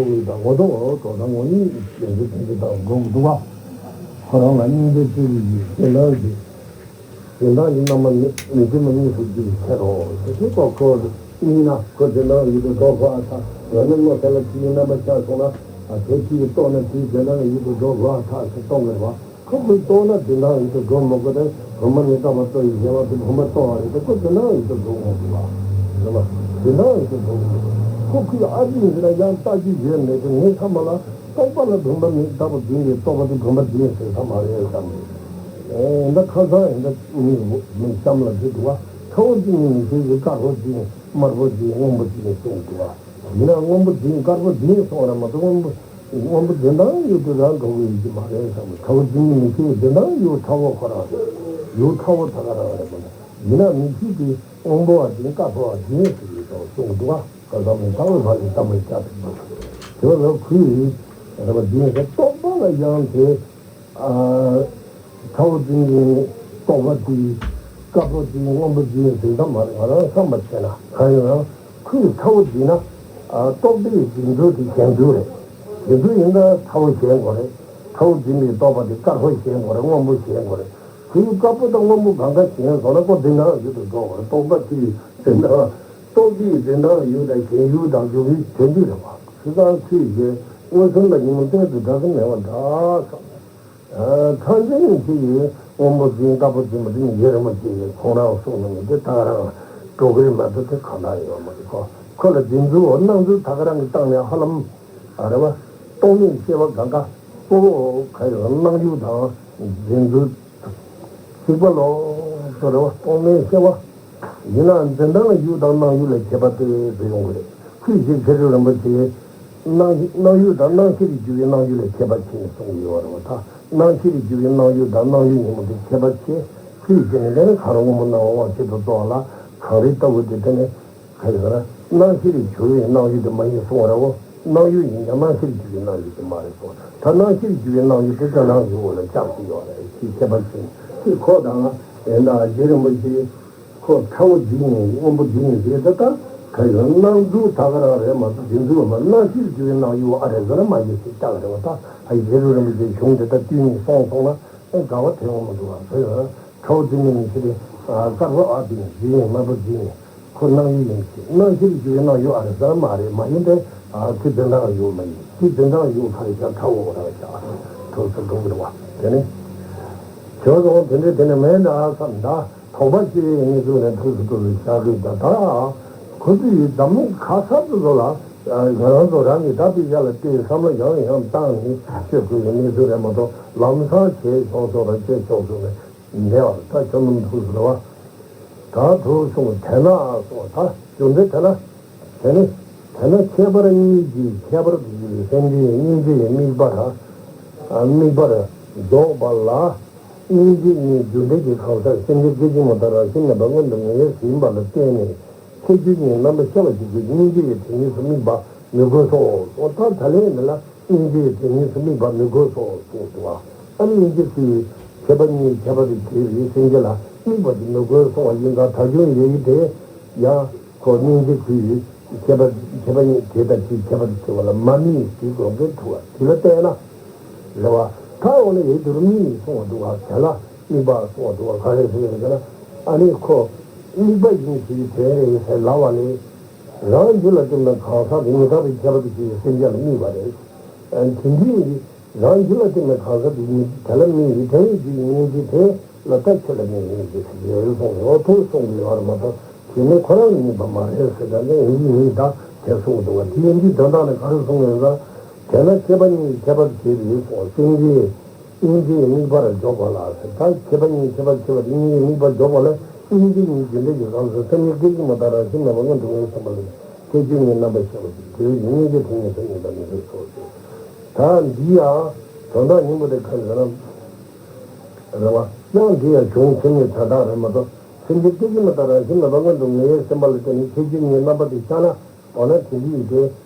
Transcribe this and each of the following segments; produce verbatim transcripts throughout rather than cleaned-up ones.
ངོ་བོ་དང་ངོ་བོ་དང་ངོ་བོ་དང་ངོ་བོ་ཉིད་ཀྱི་ཡོན་ཏན་ཐམས་ཅད་དང་འགྲོགས་འདུག་པ། ཁོ་རང་ལ་སྙིང་རྗེ་སྐྱེ་བའི་ཡུལ་ཅན་དང་ཡུལ། དོན་དམ་གྱི་རྣམ་པ་མི་མི་མཐུན་པ་གཉིས་སུ་འགྱུར་བའི་ཕྱིར་རོ། དེ་ཚེ་ཁོ་ཁོ་གཉིས་ན་ཁོ་དོན་དམ་ཡུལ་དུ་འགྲོ་དགོས་ཨ་ཐག་ཡང་ན་སྣང་གསལ་ལ་དེའི་རྣམ་པ་ཤར་སོང་ན་ཨ་དེ་དེའི་རྟོགས་ན་དེའི་དོན་དམ་ཡུལ་དུ་འགྲོ་དགོས་ཨ་ཐག་ཟེར་རྟོགས་དགོས་པ། ཁོ་ཁོས་རྟོགས་ན་དོན་དམ་ཡུལ་དུ་འགྲོ་མི་དགོས་ཏེ་བུམ་པ་ནི་རྟག་པར་རྟོགས་པའི་གཞན་དབང་དུ་བུམ་པ་རྟོགས་པ་རེད་དེ་ཁོ་དོན་དམ་ཡུལ་དུ་འགྲོ་མི་དགོས་པ། རེད་པ། དོན་དམ་ཡུལ་དུ་འགྲོ་མི་དགོས། ཁོ་ཁོའི་ཨ་ཙི་ཡིན་ཟེར་ན་ཡང་ལྟ་རྒྱུ་ཡོད་མེད་དེ་ངའི་བསམ་པ་ལ་རྟོག་པ་ལ་བུམ་པ་མི་རྟག་པར་འཛིན་པའི་རྟོག་པ་དེ་བུམ་པ་འཛིན་ཟེར་ས་མ་རེད་བསམ་གི། ཨེ་འདི་ཁ་སང་ཡིན་ད་མི་མི་གཤམ་ལ་འདི་འདུག་བ། ཁྲ་བོ་འཛིན་ནི་མི་ཤེས་ཀྱི་དཀར་པོ་འཛིན་དམར་པོ་འཛིན་སྔོན་པོ་འཛིན་གསུངས་འདུག་བ། ཡིན་ན་སྔོན་པོ་འཛིན་དཀར་པོ་འཛིན་སོང་ར་མ་གཏོགས་སྔོན་པོ་སྔོན་པོ་དོན་དམ་ཡུལ་དུ་རང་འགྲོ་གི་ཡོད་ཀྱི་མ་རེད་བསམ་གི། ཁྲ་བོ་འཛིན་ནི་མི་ཤེས་དོན་དམ་ཡུལ་ཁྲ་བོ་ཁོ་རང་རེད། ཡུལ་ཁྲ་བོ་ད་ག་རང་རེད་མ་གཏོགས། ཡིན་ན་མི་ཤེས་ཀྱི་སྔོན་པོ་བ་འཛིན་དཀར་པོ་བ་འཛིན་ཟེར་གྱི་འདུག་གསུངས་འདུག་བ། ཁ་སང་མི་ལྟ་བུ་བ་ལས་ལྟ་བུ་བྱ་ཐུབ་པ། དེ་བ་ལ་ཁུལ་རེད་པ་འཛིན་ཟེར་རྟོག་པ་ལ་ཡང་དེ། ཨ། ཁྲ་བོ་འཛིན་གྱི་རྟོག་པ་དེ་དཀར་པོ་འཛིན་སྔོན་པོ་འཛིན་ཟེར་ད་མ་རེད། ང་རང་བསམ་པ་བྱས་ན་གང་ཡིན་ན་ཁོས་ཁྲ་བོ་འཛིན་ན་ཨ་རྟོག་པའི་འཛིན་ཚུལ་དེ་གཞན་ཚུལ་རེད། གཞན་ཚུལ་ཡིན་ན་ཁྲ་བོ་གཞན་དགོས་རེད། ཁྲ་བོ་འཛིན་པའི་རྟོག་པ་དེ་དཀར་པོ་གཞན་དགོས་རེད། སྔོན་པོ་གཞན་དགོས་རེད། ཁོས་དཀར་པོ་དང་སྔོན་པོ་གང་ག་གཞན་བཟོ་ན་ཁོ་འཛིན་སྟངས་ཡུལ་དུ་འགྲོ་དགོས་རེད། རྟོག་པ་དེ་འཛིན་སྟངས་རྟོག་པའི་འཛིན་སྟངས་ཡུལ་དང་གཞན་ཡུལ་དང་འཇུག་པའི་དོན་དུ་རེད་པ། ཁོས་ད་ཁོས་ཡོད་མངོན་སུམ་ལ་ཉིན་མོ་གཏན་དུ་འདྲ་ས་མེད་པ་འདྲ་བསམ། ཨ། ཐང་ཆེན་ཡིན་གྱི་ཡོད། སྔོན་པོ་འཛིན་དཀར་པོ་འཛིན་པ་དེ་ནི་རྗེ་རིན་པོ་ཆེ་ཡིས་ཁོང་རང་གསུངས་གནང་མི་དེ་ད་ག་རང་འགྲོ་གི་རེད་མ་གཏོགས་དེ་གང་དག་ཡོད་མ་རེད་ཁོ། ཁོ་ལ་འཛིན་ཚུལ་འོ་སྣང་ཚུལ་ད་ག་རང་གི་སྟེང་ནས་ཧ་ལམ་ཨ་རེད་བ། རྟོག་མེད་ཤེས་པ་གང་ག་གཙོ་བོ་ག་ཡོད་སྣང་ཡུལ་དང་འཛིན་ཚུལ། གཅིག་པ་ལོ། ཟེར་བ་རྟོག་མེད་ཤེས་པ། ཡིན་ནའང་འཛིན་སྟངས་ལ་ཡུལ་དང་སྣང་ཡུལ་ལ་ཁྱད་པར་དེ་ཚོ་ཡོང་གི་རེད། ཁོས་ཞིག་ཁྱེད་ཚོ་རིན་པོ་ཆེ། སྣང་སྣང་ཡུལ་དང་སྣང་ཤེས་ལ་གྱུར་པའི་སྣང་ཡུལ་ལ་ཁྱད་པར་ཕྱེ་ནས་གསུངས་ཡོད་པ་རེད་བ། ད་སྣང་ཤེས་ལ་གྱུར་པའི་སྣང་ཡུལ་དང་སྣང་ཡུལ་ཉིན་མོ་དེ་ཁྱད་པར་ཕྱེ། ཁོས་ཞིག་ནས་ལན་གང་རུང་སྔོན་མོ་སྣང་བ་དབང་ཕྱེད་དུ་རྫོགས་ལ་གང་རེད་ལྟ་བུ་དེ་དེ་ནས། ག་རེ་ཟེར་ན། སྣང་ཤེས་ལས་གྱུར་བའི་སྣང་ཡུལ་དེ་མ་ཡིན་གསུང་བ་རེད་བོ། སྣང་ཡུལ་ཡིན་ཀྱང་སྣང་ཤེས་ལས་གྱུར་བའི་སྣང་ཡུལ་དེ་མ་རེད་གསུང་བ། ད་སྣང་ཤེས་ལས་གྱུར་བའི་སྣང་ཡུལ་དེ་དོན་དམ་ཡུལ་ལ་ཆགས་ཀྱི་ཡོད་རེད་ཅེས་ཁྱད་པར་ཕྱེ། ཅེས་ཁོ་དང་། ཡིན་ད་རྗེ་རིན་པོ་ཆེ། ཁོ་ཁྲ་བོ་འཛིན་ནས་སྔོན་པོ་འཛིན་ནས་ཟེར་ད་ལྟ། ག་རེ་ཟེར་ན་སྣང་ཚུལ་ད་ག་རང་རེད་མ་གཏོགས་འཛིན་ཚུལ་མ་སྣང་ཤེས་ལས་གྱུར་བའི་སྣང་ཡུལ་ཨ་རེད་ཟེར་ན་མ་ཡིན་ཟེར་ལྟ་ག་རེད་བ། ད་ཨ་རྗེ་རིན་པོ་ཆེའི་གཞུང་དེ་ལྟ་བསྟུན་ནས་སོང་སོང་ན་ཨེ་དགའ་བ་དེ་ཡོང་མི་འདུག་བ་ཟེར། ཁྲ་བོ་འཛིན་ནས་མི་ཤེས་ཏེ། དཀར་པོ་ཨ་འཛིན་འཛིན་དམར་པོ་འཛིན། ཁོ་སྣང་ཡུལ་ཡིན་གྱི། སྣང་ཤེས་ལས་གྱུར་པའི་སྣང་ཡུལ་ཨ་རེད་ཟེར་མ་རེད། མ་ཡིན་ཏེ། ཨ་ཁོའི་དོན་དམ་ཡུལ་མ་ཡིན། ཁོའི་དོན་དམ་ཡུལ་ག་རེ་ཤར་ཁྲ་བོ་ར་ཤར་ཐོག་ཏུ་འགྲོ་གི་རེད་བ། དེ་ནི། བྱས་ཙང་དེ་འདྲའི་དེ་ནི་མེད་འདྲ་བསམ་ད། དོགས་པ་སྐྱེ་བའི་གནས་ཚུལ་ནས་ཐུགས་སུ་འགྲོ་བའི་ཤར་གི་ད་ད། ཁོ་ཚོ་ཡིས་འཛམ་གླིང་ག་ས་དུ་ཚོ་ལ། ང་རང་ཚོ་རང་གི་ད་དཔེ་ཆ་ལ་བལྟས་བསམ་བློ་ཡང་ཡང་བཏང་ནས་བཤད་དགོས་པའི་གནས་ཚུལ་རེད་མ་གཏོགས་ལམ་སང་བྱས་ཆོག་ཆོག་ར་བྱས་ཆོག་ཆོག་ནས། འདས་པར་ད་ཁྱོད་རྣམས་ཐུགས་སུ་རེ་བ། ད་ཐུགས་གསུང་དེས་ན་གསུང་ད་རྒྱུ་མཚན་དེས་ན། དེ་ནི། དེས་ན་ཁྱད་པར་གཉིས་ཀྱི་ཁྱད་པར་དུ་གྱུར་པའི་སེམས་ཅན་སྙིང་རྗེ་ཡི་དམིགས་པ་ར། དམིགས་པར་འཇོག་པ་ལ། སྙིང་རྗེ་གཉིས་རྒྱུ་འབྲས་ཀྱི་གང་ཟག་སེམས་ཅན་སྐད་ཅིག་མ་དང་རང་བཞིན་མེད་པ་མངོན་དུ་ངེས་ཡིན་པ་ལ་བརྟེན་ནས་ཁྱད་ཆོས་གཉིས་རྣམ་པར་ཤེས་པ་ཞིག་གིས་སྙིང་རྗེ་ཡི་དོན་གཉིས་སུ་དམིགས་པ་མི་དགོས་སོ། ད་ད་ལན་འདི་ལ། སྙིང་རྗེ་ཡི་དོན་གཉིས་སུ་དམིགས་པ་མི་དགོས་སོ་གསུངས་འདུག་བ། ཨ་ནི་སྙིང་རྗེ་ཚུལ་ཁྱད་པར་གཉིས་ཁྱད་པར་དུ་གྱུར་པའི་སེམས་ཅན་ལ་དམིགས་པ་དེ་མི་དགོས་གསུངས་པ་ཡིན་ཙང་ད་གཞུང་ཡོད་ཀྱི་དེ་ཡང་ཁོ་སྙིང་རྗེ་ཚུལ་ཁྱད་པར་ཁྱད་པར་གཉིས་དེ་དང་དེ་ཁྱད་པར་དུ་གྱུར་པ་ལ་མ་དམིགས་ཏེ་དགོངས་འགལ་ཐུབ་པ་དེ་ལ་བལྟས་ན་རེད་བ། ད་འོ་ན་ཡོད་དུ་དམིགས་གསུངས་པ་འདུག་བ། དེ་ལ་དམིགས་པ་གསུངས་པ་འདུག་བ། ག་རེ་ཟེར་ཡོད་ཟེར་ན་ཨ་ནི་ཁོ་དམིགས་པ་ཡིན་ཞེས་དོན་རེད་ཟེར་ལབ་པ་ནི། རང་རྒྱུད་ལ་ལྟོས་ནས་གང་ཟག་དེ་ཉིད་ཐག་པའི་ཁྱད་པར་དུ་གྱུར་པའི་སེམས་ཅན་ལ་དམིགས་པ་རེད། དེ་འདྲའི་རང་རྒྱུད་ལ་ལྟོས་ནས་གང་ཟག་དེ་ཉིད་དེ་ལ་དམིགས་ཡིན། དེ་ཡི་རྒྱུ་ཡི་སྙིང་རྗེ་དེ་ལ་ལྟ་ཁྱོད་ལ་དམིགས་ཡིན་ཞེས་ཟེར་གསུངས་ཡོད་དོ་གསུངས་ཡོད་པར་མ་གཏོགས་དེ་ནི་ཁོ་རང་ལ་དམིགས་པ་མ་རེད་ཟེར་ད་ནི་ཡིན་གྱི་མིན་ད་དེ་གསུངས་འདུག་བ། དེ་ཡིན་གྱི་དོན་དག་ནི་ག་རེ་གསུངས་ཡོད་ཟེར། དེས་ན་ཁྱད་པར་གཉིས་ཁྱད་པར་དུ་གྱུར་པའི་སེམས་ཅན། སྙིང་རྗེ་ཡི་དམིགས་པར་འཇོག་པ་ལ་ཟེར། ད་ཁྱད་པར་གཉིས་ཁྱད་པར་ཁྱད་པར་སྙིང་རྗེ་ཡི་དམིགས་པར་འཇོག་པ་ལ་སྙིང་རྗེ་ཉིད་རྒྱུ་འབྲས་ཀྱི་གང་ཟག་སེམས་ཉིད་སྐད་ཅིག་མ་དང་རང་བཞིན་མེད་པ་མངོན་དུ་ངེས་སེམས་པ་ལ་ཁྱད་ཆོས་གཉིས་རྣམ་པར་ཤེས་པ་དེ་དེ་བས་ཀྱང་སྙིང་རྗེ་དེ་ཉིད་དུ་ངེས་པ་མི་འདོད་སོ་ཞེས། ད་འདི་ཡང་དོན་དག་སྙིང་པོ་དེ་ག་རེ་ཟེར་ན། རེད་བ། ཡང་འདི་ཡང་གཞུང་ཆེན་མོའི་དོན་དག་རེད་མ་གཏོགས་སེམས་ཉིད་སྐད་ཅིག་མ་དང་རང་བཞིན་མེད་པ་མངོན་དུ་ངེས་སེམས་པ་ལ་བརྟེན་ནས་ཁྱད་ཆོས་གཉིས་རྣམ་པ་དེ་ཤར་ན། འོ་ན་དེ་འདྲ་ཡིན་ཏེ།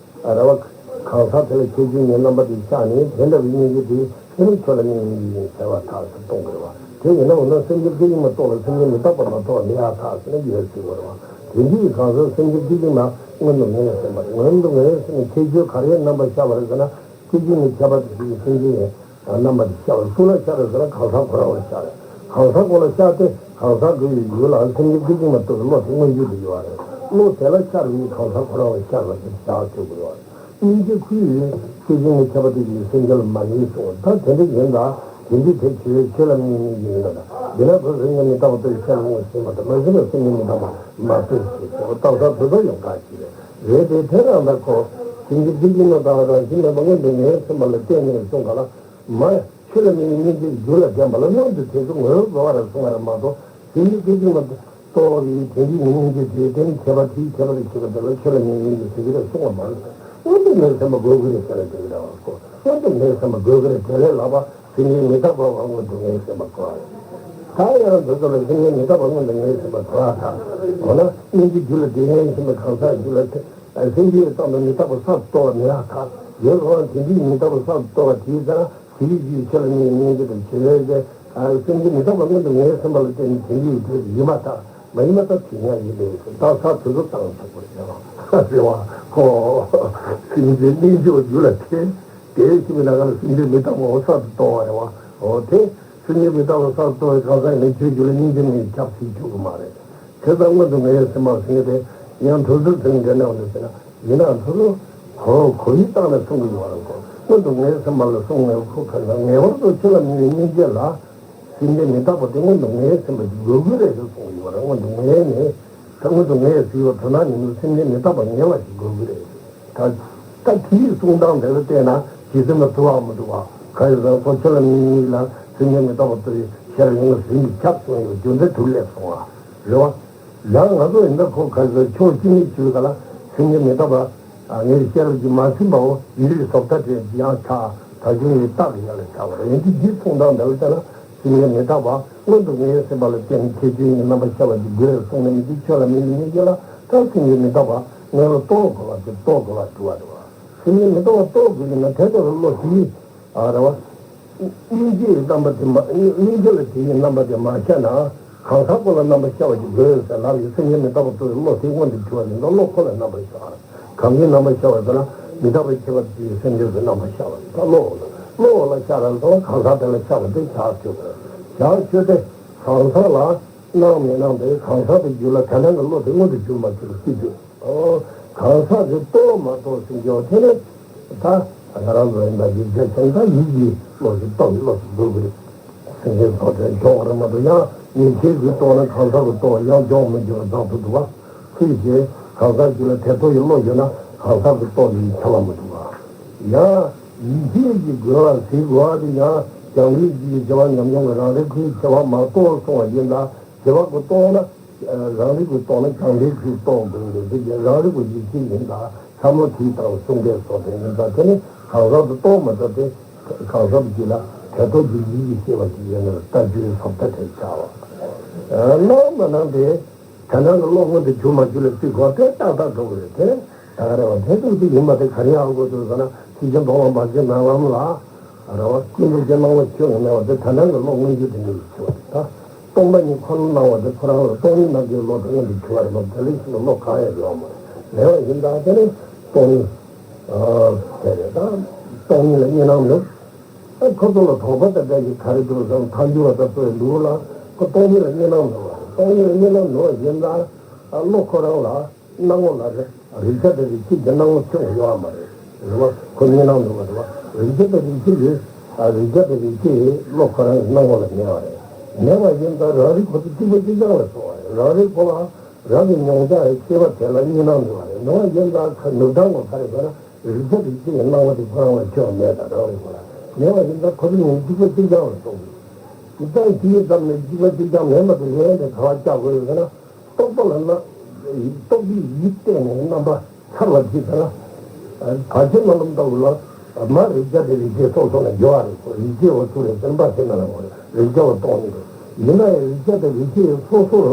རེད་བ། གང་ཟག་དེ་ལ་ཁྱད་ཆོས་གཉིས་རྣམ་པ་དེ་ཤར་ནས་དེ་འདྲ་བའི་སྙིང་རྗེ་དེ་ཕན་ནུས་ཁྱོད་ལ་དམིགས་ཡིན་ཟེར་བ་ཐག་ཆོད་གཏོང་དགོས་པ། དེ་ཡིན་ན་འོ་ན་སེམས་ཅན་སྐད་ཅིག་མ་རྟོགས་ལ་སེམས་ཅན་མི་རྟག་པ་མ་རྟོགས་ལས་ཡག་ཐག་ཆོད་ན་འགྱུར་ཟེར་བ་རེད་བ། དེ་འདྲའི་གང་ཟག་སེམས་ཅན་སྐད་ཅིག་མ་ སྔོན་དུ་ངེས་སེམས་པ་རེད། སྔོན་དུ་ངེས་སེམས་པའི་ཁྱད་ཆོས་ག་རེའི་རྣམ་པ་ཤར་བ་རེད་ཟེར་ན། སྐད་ཅིག་ནས་ཁྱབ་པ་དེ་ཚོ་གི་སེམས་ཅན་ཡང་རྣམ་པ་དེ་ཤར་བ། སུ་ལ་ཤར་རེད་ཟེར་ན། གང་ཟག་ཁོ་རང་ལ་ཤར་རེད། གང་ཟག་ཁོ་ལ་ཤར་ཏེ། གང་ཟག་དེ་ཡི་རྒྱུད་ལ་སེམས་ཅན་སྐད་ཅིག་མ་གཏོགས་པའི་བློ་དེ་མངོན་གྱུར་དུ་ཡོད་རེད། བློ་དེ་ལ་ཤར་བའི་གང་ཟག་ཁོ་རང་ལ་ཤར་བ་དེ་བཞག་ཆོག་གི་རེད། སྙིང་རྗེ་ཁོའི་སྐད་ཅིག་ནས་ཁྱབ་པ་དེ་ཡི་སེམས་ཅན་ལ་མ་ངེས་སོང་། ད་དེ་འདྲ་ཡིན་ད། དེ་འདྲའི་ཐེག་ཆེ་བའི་ཆོས་ལ་དམིགས་ནས་ཡིན་ན། འདི་ན་ཁོ་སེམས་ཅན་མི་རྟག་པ་ལྟོས་ཤེས་ལ་ངོ་ཤེས་མ་ཐུབ། མ་ཤེས་པར་སེམས་ཅན་མི་རྟག་པ་མ་ལྟོས་ཤེས་ཀྱང་རྟག་ས་དེ་ཚོ་ཡང་འགའ་ཞིག་རེད། རེད་དེ་དེ་རང་ད་ཁོ་སེམས་ཅན་སྐད་ཅིག་མ་གཏོགས་རང་བཞིན་མེད་པ་མངོན་དུ་ངེས་སེམས་པ་ལ་བརྟེན་ནས་གསུངས་ག་ལ། མ་ཆོས་ལ་དམིགས་ནས་སྙིང་རྗེ་རྒྱུད་ལ་ལྡན་པ་ལ་མངོན་དུ་དེ་ཚོ་ངོས་བཟོ་བ་རེད་གསུང་བ་རེད་མ་གཏོགས། སེམས་ཅན་སྐད་ཅིག་མ་གཏོགས། རྟོགས་པའི་དེ་འདྲའི་སྙིང་རྗེ་དེ་དེ་ནི་ཁྱད་པར་དེའི་ཁྱད་པར་ཞེས་པ་དེ་ལ་ཆོས་ལ་དམིགས་ནས་ཟེར་གྱི་རེད་གསུང་བ་མ་རེད། སྔོན་དུ་ངེས་སེམས་པ་དགོས་ཀྱི་རེད་ཟེར་ནས་དེ་འདྲ་བ་ཁོ། སྔོན་དུ་ངེས་སེམས་པ་དགོས་ཀྱི་རེད། དེ་ལས་ལྷག་པ་སེམས་ཅན་མི་རྟག་པ་བ་སྔོན་དུ་ངེས་སེམས་པ་དགོས་པ་རེད། ད་ཡང་འདི་ཚོ་ལ་སེམས་ཅན་མི་རྟག་པ་སྔོན་དུ་ངེས་སེམས་པ་དགོས་པ་དང་། འོ་ན་སྙིང་རྗེ་རྒྱུད་ལ་ལྡན་ངེས་སེམས་པ་གང་ཟག་རྒྱུད་ལ་སེམས་ཅན་ཙམ་དུ་མི་རྟག་པ་གསར་དུ་རྟོགས་པ་མེད་པ་དང་། ཡོད་རུང་དེ་འདྲའི་མི་རྟག་པ་གསར་དུ་རྟོགས་པ་དེའི་ཙམ། དེའི་རྒྱུད་ཆོས་ལ་དམིགས་ནས་སྙིང་རྗེ་དང་བྱེད་ལས་ཏེ། སེམས་ཅན་མི་རྟག་པ་སྔོན་དུ་ངེས་སེམས་པ་ལ་བརྟེན་ནས་དེ་འདྲའི་རྒྱུད་ཡིན་པ་དང་མ་ཡིན་པ་དག་ཇི་སྙེད་ཡིན་པའི་རྟགས་ས་དེ་ཚོ་བཏང་ཆོག་པར་བྱ་བ་རེད་བ་ཁོ། སེམས་ཅན་སྙིང་རྗེ་བ་རྒྱུད་ལ་ཐེ། དེའི་ཕྱི་མའི་ནང་ལ་སེམས་ཅན་མི་རྟག་པ་འོ་གསར་དུ་རྟོགས་པ་རེད་བ། འོ་དེ་སེམས་ཅན་མི་རྟག་པ་གསར་དུ་རྟོགས་པའི་གང་ཟག་ཡིན་ན་ཁྱོད་རྒྱུད་ལ་སྙིང་རྗེ་མེད་ཁྱབ་ཐུབ་ཆོག་གི་མ་རེད། དེ་ལྟར་སྔོན་དུ་ངེས་སེམས་པ་ཟེར་མཁན་དེ་ཡང་དུས་ཚོད་དེ་འདྲ་ནས་འོང་དུ་ཟེར་ན། ཡིན་ནའང་ཚུར་གོ་གོ་ཡི་སྟངས་ནས་གསུང་གི་ཡོད་རེད་གོ། སྔོན་དུ་ངེས་སེམས་པ་ལ་གསུང་ངེས་ཁོ་ཁ་ན་ངེས་པར་དུ་ཆོས་ལ་དམིགས་པའི་སྙིང་རྗེ་ལ། སེམས་ཅན་མི་རྟག་པ་དེ་སྔོན་དུ་ངེས་སེམས་པ་ཞིག་དགོས་ཀྱི་རེད་ཟེར་གསུང་གི་ཡོད་རེད། སྔོན་དུ་ངེས་ནས་ད་སྔོན་དུ་ངེས་ཟེར་བ་དོན་དག་ཉིད་དུ་སེམས་ཅན་མི་རྟག་པ་ངེས་པ་ཞིག་དགོས་ཀྱི་རེད། ད་ད་དེའི་གསུང་སྟངས་དེ་ལ་བལྟས་ན་ཇི་སྲིད་མ་ཐུབ་པ་མི་འདུག་བ། ག་ཡོད་ཟེར་ཁོ་ཆོས་ལ་དམིགས་པའི་སྙིང་རྗེ་ལ་སེམས་ཅན་མི་རྟག་པ་དེ་ཤེས་རབ་ཡོངས་ལ་ཟིན་གྱི་ཁྱབ་སོང་ཡོད་རྒྱུ་མཚན་དུ་སླེབས་སོང་བ་རེད་བ། ཡང་ང་ཚོ་ཡིན་ན་ཁོ་ག་ཚོད་ཕྱོགས་གཅིག་ནས་བཅུའི་ག་ལ་སེམས་ཅན་མི་རྟག་པ་ངས་ཤེས་རབ་ཀྱིས་མ་ཟིན་པའོ། ཡུལ་ལས་བཟོ་ལྟ་དེ་ཡང་ཆགས་ད་གཞུང་ཡི་རྟགས་ཀྱི་ཡ་ལ་ཆགས་པ་རེད། ཡིན་གྱི་འདིའི་མཚུངས་སྟངས་འདི་ལ་བལྟས་ན་སེམས་ཅན་མི་རྟག་པ་སྔོན་དུ་ངེས་སེམས་པ་ལ་བརྟེན་ནས་ཁྱད་ཆོས་ཀྱི་རྣམ་པ་ཤར་བ་ཅིག་དགོས་གསུངས་ནས་མི་འདུག་ཆོས་ལ་དམིགས་པའི་སྙིང་རྗེ་ལ་ད་སེམས་ཅན་མི་རྟག་པ་སྔོན་ལ་རྟོགས་དགོས་པ་དེ་རྟོགས་དགོས་པ་འདུག་བ་རེད་བ། སེམས་ཅན་མི་རྟག་པ་རྟོགས་དགོས་ཀྱི་ན་དེ་ལྟར་བློ་དེའི་ཨ་རེད་བ། སྙིང་རྗེའི་རྣམ་པ་དེ་མ། སྙིང་རྗེ་ལ་དེའི་རྣམ་པ་དེ་མ་ཤར་ན། གང་ཟག་ཁོ་ལ་རྣམ་པ་ཤར་བ་ཞིག་དགོས་ཟེར་ལབ་ཡོད། སེམས་ཅན་མི་རྟག་པ་ལྟོས་བློ་དེ་མངོན་དུ་གྱུར་བ་ཡིན་ན་བློ་ཁོ་ལ་རྣམ་པ་ཤར་བ་རེད། གང་གི་རྣམ་པ་ཤར་བ་ཟེར་ན་མི་རྟག་པའི་ཁྱད་པར་དེའི་སེམས་ཅན་གྱི་རྣམ་པ་ཤར་བ་རེད། ད་བློ་འོ་ལ་བློ་འོ་ལ་ཤར་ར་ཟེར་ན་གང་ཟག་དེ་ལ་ཤར་བ་དེ་བྱ་སྤྱོད་པ་རེད། བྱ་སྤྱོད་དེ་གང་ཟག་ལ་སྣང་མི་སྣང་དེ་གང་ཟག་དེ་རྒྱུད་ལ་དེ་སྣང་གི་བློ་དེ་མངོན་དུ་གྱུར་མ་གྱུར་སྲིད་དུས། གང་ཟག་གིས་རྟོགས་མ་རྟོགས་ཟེར་རྒྱུ་དེ་ནི་ད་ང་རང་ཚོ་ཡིན་པ་ཡིག་ཆ་ཅན་ད་ཡིད་ཀྱི་བློ་ཞིག་རྟོགས་ཀྱི་བློ་ཞིག་དགོས་ཀྱི་རེད། སེམས་ཅན་ཚོགས་དེ་འཇོག་པར་མ་གཏོགས་ཡང་ཉན་ཤེས་ཀྱིས་རྟོགས་ན་གང་ཟག་གིས་རྟོགས་ཡང་འཇོག་མི་འཇོག་བདག་ཏུ་འདུག་པ། ཚུལ་བཞིན་གང་ཟག་ཅིག་ལ་དེ་རྟོགས་ཀྱི་བློ་ཡོད་ན་གང་ཟག་གིས་རྟོགས་ཀྱི་ཁྱབ་པ་མི་འདུག་པ། ཡང་ཡིད་ཆེས་ཀྱི་རྒོལ་བ་ཟེར་དགོས་པ་དེ་ཡང་རྒྱང་རིང་གི་བྱ་བ་ཉམས་མྱོང་གི་རང་རིག་ཁོའི་ཁྱད་པར་མ་རྟོགས་སོང་བ་ཡིན་ད་བྱེད་པ་གིས་རྟོགས་ན། རང་རིག་གིས་རྟོགས་ན་རྒྱང་རིང་གིས་རྟོགས་དགོས་འདུག་དེ་རང་རིག་གི་ཡིད་ཆེས་ཡིན་ད་ཚ་མོ་དེའི་ལྟར་གསུང་མཁན་སོགས་དེ་ཡིན་ད་དེ་ནི་གང་ཟག་ཏུ་རྟོགས་མ་ཐུབ་སྟེ། གང་ཟག་གཅིག་ལ་དེ་རྟོགས་ཀྱི་ཡིད་ཀྱིས་ཤེས་པ་ཅིག་ཡོད་ན་ལྟ་རྒྱུའི་བཟོ་ལྟ་དེ་བྱ་བ། སྣང་མ་སྣང་དེ་དེ་སྣང་གི་བློ་མངོན་དུ་གྱུར་མ་གྱུར་ལ་བརྩི་དགོས་དེ་ཏག་ཏག་འགྲོ་གི་རེད་དེ། ད་ག་རེ་བ་དེ་ཙམ་ཞིག་ཡིན་པ་དེ་ག་རེ་ཡག་དགོས་འདུག་ཟེར་ན་ཐེག་ཆེན་སྟོང་པ་མ་སྐྱེས་ནམ་ལམ་ལ། རེད་བ། ཀུན་རྫོབ་ཀྱི་སྣང་བ་ཆོས་ཀྱི་མེད་པ་དེ་དེ་སྣང་གི་བློ་མངོན་གྱུར་དེ་འདྲ་ཞིག་ཆེ་བ་རེད་ད། སྟོང་པ་ཉིད་ཁོ་ནར་སྣང་བ་དེ་ཁོ་རང་ལ་སྟོང་ཉིད་རྣམ་བཅད་བློ་དེ་མངོན་དུ་གྱུར་བ་རེད་མ་གཏོགས་དེ་ལས་ཕྱི་ལ་བློ་གང་ཡང་ཡོད་མ་རེད། མེད་པ་ཡིན་ཙང་དེ་ནི་སྟོང་ཉིད། དེ་རེད་ད། སྟོང་ཉིད་ལ་གཉིས་སྣང་མེད། ཁོ་ཚོ་ལ་དོགས་པ་དང་འདྲ་ཞིག་ག་རེ་འདུག་ཟེར་ན་ཐལ་འགྱུར་བ་དང་ཚོ་ཡི་ལུགས་ལ་ཁོ་སྟོང་ཉིད་ལ་གཉིས་སྣང་མེད་པ་རེད། སྟོང་ཉིད་ལ་གཉིས་སྣང་མེད་པ་ཡིན་ཙང་བློ་ཁོ་རང་ལ། སྣང་བ་ལ་རེ་རེག་བྱ་དང་རེག་བྱེད་ཀྱི་སྣང་བ་ཁྱོན་ཡོད་པ་མ་རེད། རེད་བ། ཁོ་གཉིས་སྣང་འདུག་པ་རེད་བ། རེག་བྱ་དང་རེག་བྱེད་ཡོད། ཨ་རེག་བྱ་དང་རེག་བྱེད་ཡོད་བློ་ཁོ་རང་གི་སྣང་བ་ལ་མེད་པ་རེད། མེད་པ་ཡིན་ཙང་རང་རིག་ཁོ་ཚོ་གཅིག་པ་གཅིག་རྐྱང་ལ་སོང་བ་རེད། རང་རིག་ཁོ་ལ་རང་གི་མྱོང་བྱ་ཡི་ཤེས་པ་དེ་ལ་གཉིས་སྣང་འདུག་པ་རེད། མེད་པ་ཡིན་ཙང་ཁ་ནུབ་སྟངས་ཁོ་ག་རེ་ཟེར་ན་རེག་བྱ་རེག་བྱེད་ཀྱི་སྣང་བ་དེ་ཁོ་རང་ལ་ཁྱོན་མེད་དང་རང་རིག་ཁོ་ལ་མེད་པ་ཡིན་ཙང་ཁོ་ཚོ་གཉིས་གཅིག་པ་གཅིག་རྐྱང་ལ་སོང་གི། ད་དེའི་ཙམ་ནས་གཅིག་པ་གཅིག་རྐྱང་མེད་པ་དེ་ལས་ནས་ག་བ་བཅའ་དགོས་ཡོད་ཟེར་ན། རྟོག་པ་ལ་ན། རྟོག་པའི་ཡིད་བརྟེན་ནས་རྣམ་པ་འཆར་བ་ཅིག་ཟེར་ན། བར་ཆད་རྣམ་པ་ལྟ་བུ་ལ། མ་རེག་བྱ་དེ་རེག་བྱེད་སོ་སོ་ལ་སྦྱོར་བ་རེད་གོ། རེག་བྱེད་བ་ཚུར་རེད་ཟེར་ན་བར་ཆད་རྣམ་པ་རེག་བྱ་བ་སྟོང་ཉིད་རེད། ཡིན་ན་ཡང་རེག་བྱ་དང་རེག་བྱེད་སོ་སོར་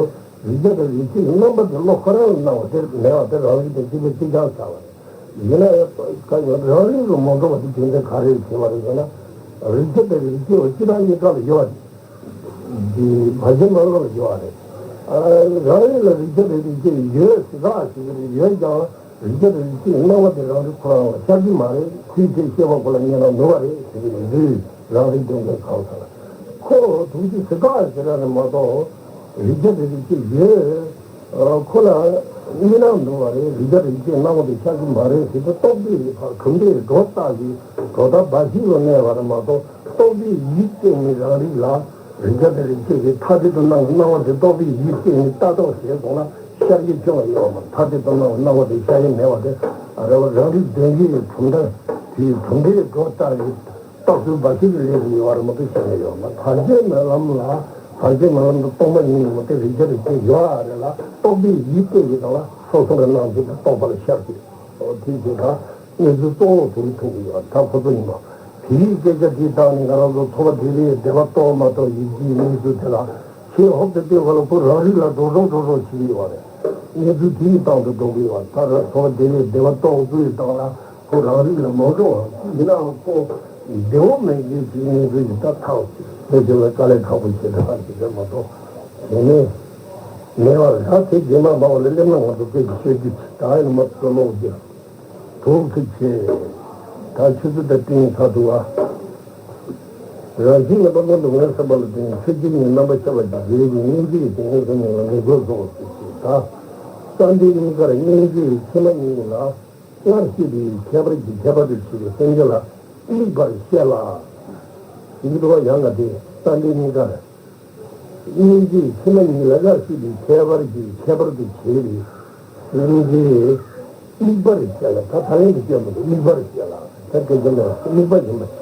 རེག་བྱ་དང་རེག་བྱེད་ཀྱི་རྣམ་པ་དེ་བློ་ཁོ་རང་ལ་སྣང་བ་དེ་མེད་པ་དེ་རང་རིག་དང་གཅིག་པ་གཅིག་རྐྱང་ཆགས་པ་རེད། ཡིན་ན་ཡང་རང་རིག་གི་མ་གྲུབ་པ་དེ་རྒྱུ་མཚན་ག་རེ་ཡིན་པ་རེད་ཟེར་ན། རེག་བྱ་དང་རེག་བྱེད་བ་སྤྱི་དང་གཉིས་ཀ་ལ་ཡོད་པ་རེད། འདི་བར་ཆད་མ་ལོག་ལ་ཡོད་པ་རེད། རང་རིག་ལ་རེག་བྱ་དང་རེག་བྱེད་ཡོད་ཟེར་ག་ཞིག་རེད། ཡོད་ཀྱང་། རིགས་པ་རིགས་གཅིག་སྣང་བ་དེ་རང་རིག་ཁོ་རང་ལ་ཤར་གྱི་མ་རེད། ཁོའི་ཚེ་ཤེས་པ་ཁོ་ལ་རྙེད་ན་ནུས་པ་རེད་ཟེར་གྱི་འདུག་རང་རིག་སྟོན་མཁན་གང་ཟེར་ན། ཁོ་ཐུགས་རྗེ་གཟིགས་ཁ་ཟེར་ཡ་ནི་མ་གཏོགས། རིགས་པ་རིགས་གཅིག་ཡོད། ཁོ་ལ་རྙེད་ན་ནུས་པ་རེད། རིགས་པ་རིགས་གཅིག་སྣང་བ་དེ་ཤར་གྱི་མ་རེད་ཟེར་དུས་རྟོག་པའི་བར་གྲུབ་མཐའི་སྒྲོ་བཏགས་ཀྱི་སྒྲོ་བཏགས་འབའ་ཞིག་ལ་གནས་པ་རེད་མ་གཏོགས། རྟོག་པའི་ཡིད་བརྟེན་ནས་རང་རིག་ལ། རིགས་པ་དེ་རིགས་གཅིག་གིས་ཐ་དད་དུ་སྣང་བའི་སྣང་བ་དེ་རྟོག་པའི་ཡིད་བརྟེན་ནས་ལྟ་རྟོག་བྱས་སོང་ན་ཤར་གྱི་སྐྱོན་ཡོད་མ། ཐ་དད་དུ་སྣང་བའི་སྣང་བ་དེ་ཤར་གྱི་མེད་པ་དེ། རེད་བ། རང་རིག་ལྡན་གྱི་གྲུབ་མཐའ་དེའི་གྲུབ་མཐའི་སྒྲོ་བཏགས་ཀྱི་རྟོག་ཚུལ་འབའ་ཞིག་གི་ལས་སུ་ཡོད་པ་རེད་མ་གཏོགས་གཞན་ལ་ཡོད་མ། བར་ཆད་མེད་ལམ་ལ། བར་ཆད་མེད་ལམ་དུ་རྟོག་མ་ཡིན་ནི་མ་གཏོགས་རིགས་པ་རིགས་གཅིག་ཡོད་རེད་ལ། རྟོག་པའི་ཡིད་བརྟེན་གྱི་སྟངས་ལ་སོ་སོ་གི་སྣང་ཚུལ་དེ་རྟོག་པ་ལ་ཤར་གྱི། འོ་དེ་བྱས་ཙང་གནས་ཚུལ་གཙོ་བོ་དེ་ཐུག་གི་ཡོད། ད་ཁོ་ཚོ་ཡིན་ནོ། དེའི་སྐད་ཆ་དེའི་སྟེང་ནས་ང་རང་ཚོ་ཐོབ་པ་དེ་ལས་བདེ་བ་རྟོགས་མ་གཏོགས་ཡིད་ཀྱི་གནས་ཚུལ་དེ་ལ་ཆེས་ཧོབ་ཏེ་བལྟས་པ་ལ་ཁོ་རང་རིག་ལ་འགྲོ་འགྲོ་འགྲོ་འགྲོ་བྱེད་ཀྱི་ཡོད་རེད། གནས་ཚུལ་དེའི་སྟེང་དུ་འགྲོ་གི་ཡོད། ད་ར་ཐོབ་པ་དེ་ལས་བདེ་བ་རྟོགས་ཚུལ་གྱི་སྟེང་ལ་ཁོ་རང་རིག་ལ་མ་འགྲོ་བ་ཡིན་ནའང་ཁོ་བདེ་བ་མེད་མཁན་གྱི་གནས་ཚུལ་ཞིག་ད་ཐག་ཆོད་དེ་བྱས་ན་དཀའ་ལས་ཁག་པོ་ཞེ་དྲག་ཅིག་རེད་མ་གཏོགས་གཞན་མེད། མེད་པ་རེད། ད་དེ་རྗེས་མ་མང་བ་ལ་སླེབས་ན་ང་ཚོ་སྐད་ཀྱི་ཤོད་རྒྱུ་ད་ཡིན་མ་ཚོ་ལོག་རྒྱུ། དུག་ཚིག་ཆེ། ད་ཆུ་ཚོད་ད་ཏིང་ཚ་འདུག་ཨ། རང་བཞིན་ངེས་པ་ཀུན་ཏུ་ངོས་ཟིན་པ་ལ་བརྟེན་ཚེ་སྐྱེ་གཉིས་རྣམ་པ་ཁྱབ་པ་གྱི་རྗེས་ཀྱི་སྙིང་རྗེ་ཡི་དེ་ངོས་ཟིན་ནས་ལ་ངེས་དགོས་སོ་ཞེས་ཞེས་ད། ས་འདི་གཉིས་ཀར་སྙིང་རྗེ་ཡི་མཆི་མ་གཉིས་ལ་སྔར་བཤད་པའི་ཁྱད་པར་གྱི་ཁྱད་པར་དུ་བྱས་པའི་སེམས་ཅན་ལ་དམིགས་པར་བཤད་ལ། ཡིག་འདུག་ཡང་ན་དེ་ས་འདི་གཉིས་ཀར། སྙིང་རྗེའི་མཆི་མ་གཉིས་ལ་སྔར་བཤད་པའི་ཁྱད་པར་གྱི་ཁྱད་པར་དུ་བྱས་པའི་སེམས་ཅན་དམིགས་པར་བཤད་ལ། ད་ད་ལན་དུ་བསྐྱོན་མི་འདུག་དམིགས་པར་བཤད་ལ། ད་སྐད་ཆ་ལ་དམིགས་པ་ཡིན་པ་